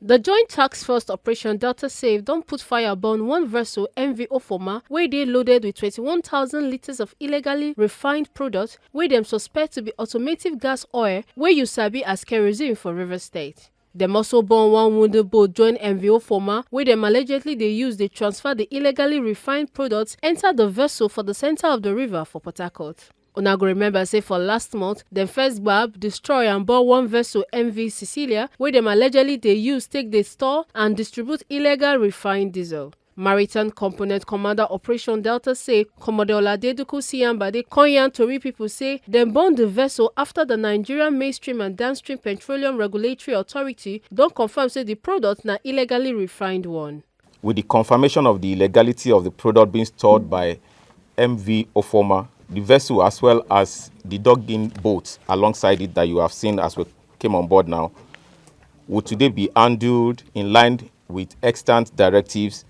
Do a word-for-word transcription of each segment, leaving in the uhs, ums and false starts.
The Joint Task Force Operation Delta Save don put fire burn one vessel M V Ofoma wey dey loaded with twenty-one thousand litres of illegally refined product wey dem suspect to be automotive gas oil wey you sabi as kerosene for Rivers State. Dem also burn one wooden boat join M V Ofoma wey dem allegedly dey use dey transfer the illegally refined products enter the vessel for the centre of the river for Port Harcourt. Una go remember say for last month, dem first gbab, destroy and burn one vessel M V Cecilia wey dem allegedly dey use take dey store and distribute illegal refined diesel. Maritime Component Commander Operation Delta say Commodore Oladeduku Siyambade come yarn tori pipo say dem burn di vessel afta di Nigerian Mainstream and Downstream Petroleum Regulatory Authority don confam say di product na illegally refined one. With the confirmation of the illegality of the product being stored by M V Ofoma, the vessel as well as the dogging boat alongside it that you have seen as we came on board now, will today be handled in line with extant directives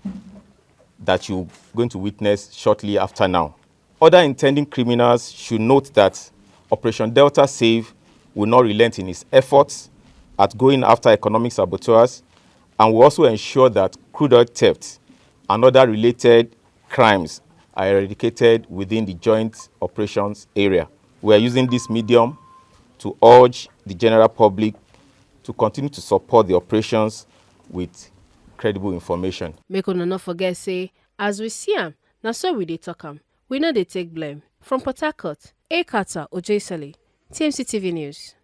that you're going to witness shortly after now. Other intending criminals should note that Operation Delta Save will not relent in its efforts at going after economic saboteurs and will also ensure that crude oil theft and other related crimes are eradicated within the joint operations area. We are using this medium to urge the general public to continue to support the operations with credible information. Make una no forget say, as we see am, na so we dey talk am. We no dey take blame. From Port Harcourt, Ekata Ojesale, T M C T V News.